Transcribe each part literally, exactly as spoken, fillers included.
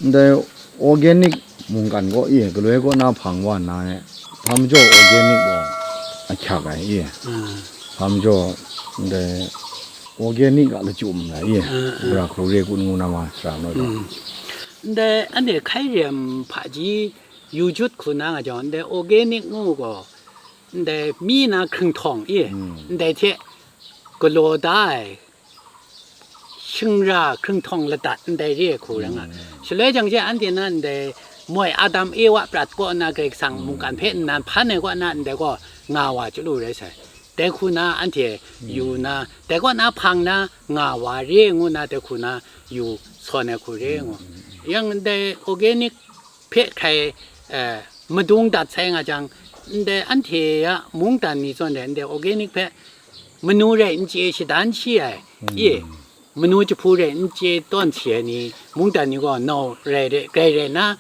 Ndai organic mungkan gaw e, galoi kaw na hpang wa nna e, hpa majaw organic gaw ahkyak ai e, hpa majaw ndai organic a lachyum ai e, gara hku re kun ngu na ma sara naw gaw. Ndai anhte hkai rem hpaji yu jut hku na nga jang, ndai organic ngu gaw, ndai mi na hkringhtawng e, ndai hte galaw da ai, shingra hkringhtawng ladat ndai re ai hku rai nga. Shaloi jang she anhte na ndai moi Adam Ewa prat kaw na Karai Kasang mungkan hpe nnan hpan ai kaw na ndai gaw nga wa chyalu rai sai. Dai hku na anhte yu na, dai kaw na hpang na nga wa re ngu na, dai hku na yu sawn ai hku re ngu. Yang ndai organic hpe hkrai, eh, madung dat sai nga jang, ndai anhte a mungdan ni zawn rai ndai organic hpe manu rai n chye shadan shi ai, e, manu jahpu rai n chye tawn si ai ni, mungdan ni gaw nau rai rai, grai rai na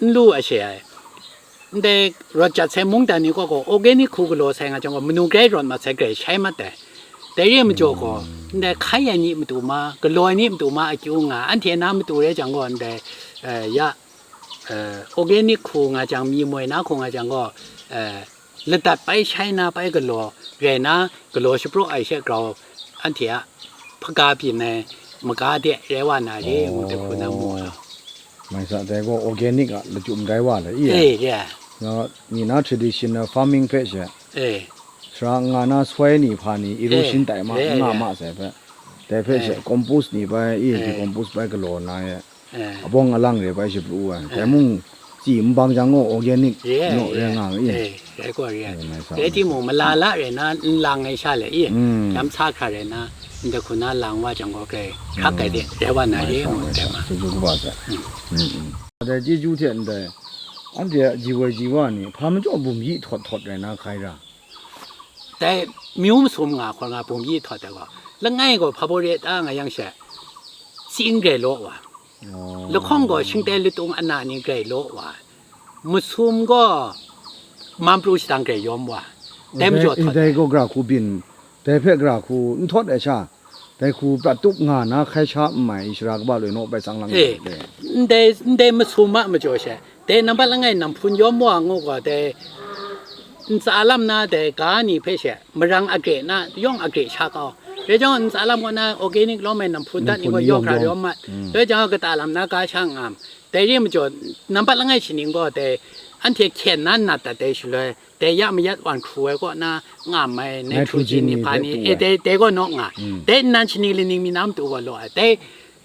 n lu a she ai. Ndai rawt jat sai mungdan ni gaw gaw organic hku galaw sai nga jang gaw, manu grai rawt mat sai, grai shai mat ai. Dai re ai majaw gaw, ndai hkai ai ni matu ma, galaw ai ni matu ma akyu nga, anhte na matu rai jang gaw, ndai, eh, ya, eh, organic hku nga jang, mi moi na hku nga jang gaw, eh, ladat bai shai na bai galaw rai na, galaw shapraw ai she grau anhte a hpaga byin ai maga de rai wa na re ngu dai hku na mu ai. Mai sa, dai gaw organic a lachyum rai wa le, i? Eh, ya. Na, ni na traditional farming hpe she, eh, sara nga na soi ni hpa ni erosion, eh, tai ma, eh, nga, eh, ma sai hpe, dai hpe she, eh, compost ni bai, i, eh, decompose bai galaw na e, eh, abawng alang re bai shapru ai. Eh. Dai mung, tsi n bang jang gaw organic, ye, naw, ye, rai nga ma, i? Eh, rai gaw re ai. Eh, mai sa, dai mai sa. Timung, malala rai na n lang ai sha le, i? Mm. Lam sa hkra rai na, ndai hku na lang wa jang gaw, grai hkrak ai de, rai wa na, mai ye, sa, ngu mai dai sa, ma. Su su kaba sa. Mm. Mm, mm. Dai chyeju hte ndai, anhte a ji woi ji wa ni, hpa majaw bum yi htawt htawt rai na hkai ra? Dai myu masum nga hkawr nga bum yi htawt ai gaw, langai gaw hpa baw re ta nga yang she, tsing grai law wa. Oh. Lahkawng gaw shingtai latung ana ni grai law wa. Masum gaw man pru shadang grai yawm wa. Dai majaw htawt ai. Ndai gaw gara hku byin, dai hpe gara hku n htawt ai sha, dai hku prat tup nga na hkai sha n mai, shara kaba loi naw bai sang lang, eh, ai. Ndai, ndai masum a majaw she, dai nambat langai namhpun yawm wa ngu gaw, dai ntsa lam na dai ga ni hpe she, marang agre na yawng agre sha kau. Rai jang, ntsa lam kaw na organic lawm ai namhpun dat ni namhpun gaw ni yawng yawng hkra yawng. Yawm mat. Mm. Rai jang, kata lam na ga sha ngam. Dai re majaw, nambat langai shaning gaw dai, anhte hkyen na nat dat dai shaloi, dai ya mayat wan hkru ai kaw na ngam ai nitrogen, nitrogen ni ni hpa hpe ni, pru ai, eh, dai, dai gaw nawk nga. Mm. Dai nnan shaning laning mi na matu gaw law ai. Dai,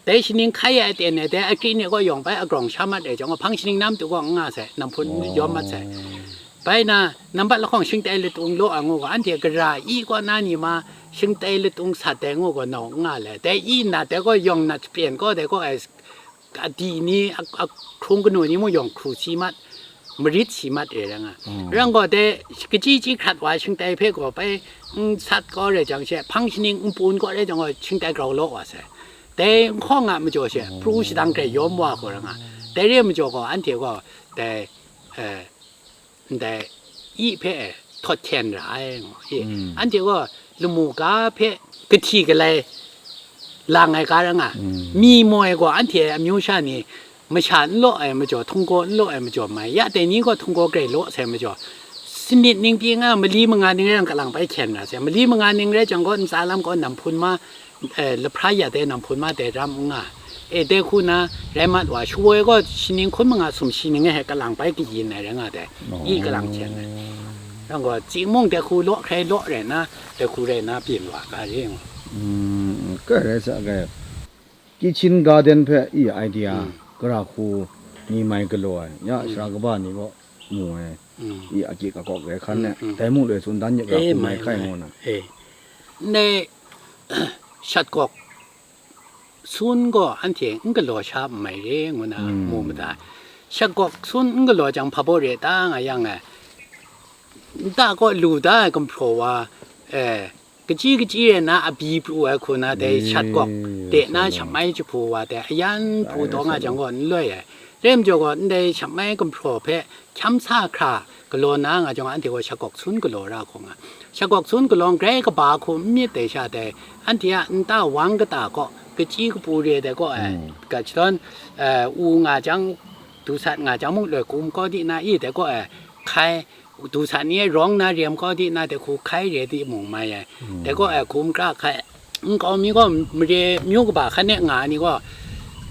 dai shaning hkai ai aten e, dai akri ni gaw yawng bai agrawng sha mat ai jang gaw, hpang shaning na matu gaw n nga sai, namhpun, oh, yawm mat sai. Bai na, nambat lahkawng shingtai latung law ai ngu gaw, anhte gara i kaw na ni ma, shingtai latung sat dai ngu gaw, nau n nga le. Dai i nna, dai gaw yawng nat shapen gaw, dai gaw ai, a di ni, a, a hkrung kanu ni mung yawng hkru si mat, marit si mat e rai nga. Mm. Rang gaw dai, kachyi chyi hkrat wa shingtai hpe gaw bai n sat kau rai jang she, hpang shaning n pun kau rai jang gaw, shingtai grau law wa sai. Dai nhkawng a majaw she, pru shadang grai yawm wa gaw rai nga. Dai re ai majaw gaw, anhte gaw, dai, eh, ndai i hpe htawt hten ra ai, ngu, i. Mm. Anhte gaw lamu ga hpe kahti galai lang ai ga rai nga. Mm. Mi moi gaw anhte amyu sha ni masha n law ai majaw, htunggaw n law ai majaw mai, ya dai ni gaw htunggaw grai law sai majaw, sanit ning pyi nga, mali manga ning rai yang kalang bai hkyen ra sai, mali manga ning rai jang gaw, ntsa lam gaw namhpun ma, eh, lahpra ya dai namhpun ma dai ram n nga. E, dai hku na, rai mat wa, shawoi gaw shaning hkun manga sumshi ning e he kalang bai kayin ai rai nga dai. Oh. I kalang hkyen ai. Rang gaw, tsi mung dai hku law hkrai law rai na, dai hku rai na byin wa ga re ngu. Mm, kai rai sa, kai. Kitchen garden hpe i idea, mm, gara hku ni mai galaw ai, ya, mm, shara kaba ni gaw mu ai. Mm. I akyi kakawk re hkan, mm, e, mm, dai mung loi tsun dan yet ga, eh, hku mai mai, hkai mai, ngu na. Eh. Ndai, shat gawk sun gaw anhte n galaw sha n mai re, ngu na, mm, mu mada. Shat gawk sun n galaw jang hpa baw re ta nga yang, eh, nta kaw lu da ai gumhpraw wa, eh, kachyi kachyi rai na abi pru ai hku na dai, eh, shat gawk de na, sha na, shamai jahpu wa dai ayan pru, ah, taw nga jang gaw n loi ai. Tem jaw gaw, ndai shamai gumhpraw hpe hkyam sa hkra galaw na nga jang, anhte gaw shagawk sun galaw ra hkawng a, shagawk sun galaw grai kaba hku n myit dai sha dai, anhte a nta wang kata kaw, kachyi kapu re dai kaw e, mm, ga shadawn, eh, u nga jang, du sat nga jang mung loi kum kaw di na i dai kaw e, hkai, du sat ni e rawng na rem kaw di na dai hku hkai re di mung mai ai. Mm. Dai kaw e, hkum kra hkai, nkau mi gaw mare myu kaba hkan e nga ai ni gaw,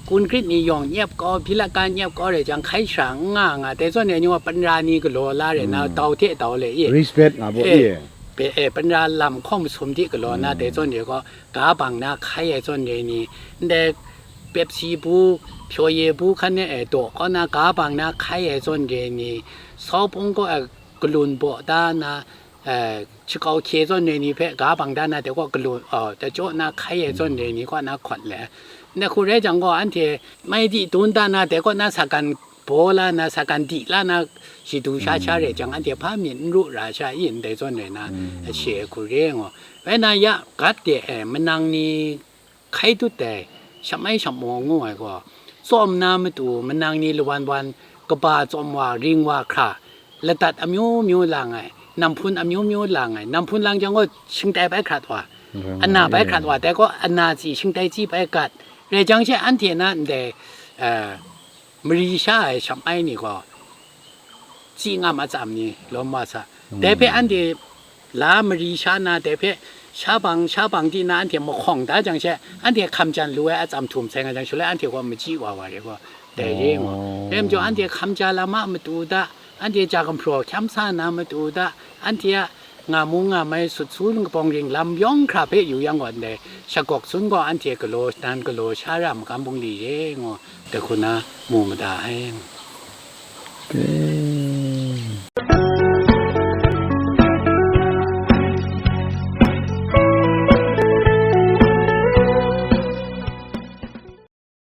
kun grit ni yawng nyep kau, hpilaka nyep kau re jang, hkai shara n nga nga, dai zawn re ni gaw, panra ni galaw la re na, mm, dau hte dau le i. Respect nga baw e, i. Pe, e, panra lam hkawng masum hte galaw na, mm, dai zawn re gaw, ga bang na hkai ai zawn re ni, ndai Pepsi bu, pyaw ye bu hkan e, e, daw kau na, ga bang na hkai ai zawn re ni, sau pung gaw, e, galun baw da na, eh, shakau hkye zawn re ni hpe ga bang da na, dai kaw galun, oh, dai jaw na hkai ai zawn re ni kaw na hkawt le. Ndai hku rai jang gaw, anhte mai di dun da na, dai kaw na sagan baw la na, sagan di la na, shadu sha sha re jang, anhte hpa mi n ru ra sha i, ndai zawn re na, mm, ashe ai hku re ngu. Rai na ya, gat de, eh, manang ni hkai dut ai, shamai shamaw ngu ai gaw, tsawm na matu manang ni lawan wan, kaba tsawm wa, ring wa hkra, ladat amyu myu lang ai, namhpun amyu myu lang ai, namhpun lang jang gaw, shingtai bai hkrat wa, mm, ana bai hkrat wa, dai gaw ana tsi shingtai tsi bai gat, rai jang she anhte na ndai, eh, mari sha ai shamai ni gaw, tsi ngam atsam ni lawm wa sa. Dai hpe anhte la mari sha na, dai hpe sha bang, sha bang di na, anhte mahkawng da jang she, anhte hkam jan lu ai atsam htum sai nga jang, shaloi anhte gaw machyi wa wa re gaw, dai re ngu. Oh. Dai majaw, anhte hkam ja lam a matu da, anhte ja gumhpraw hkyam sa na matu da, anhte a nga mu nga mai sut su kabawng ring lam yawng hkra hpe yu yang gaw, ndai shagawk sun gaw anhte galaw nan galaw sha ra magam bungli re ngu, dai hku na mu mada ai.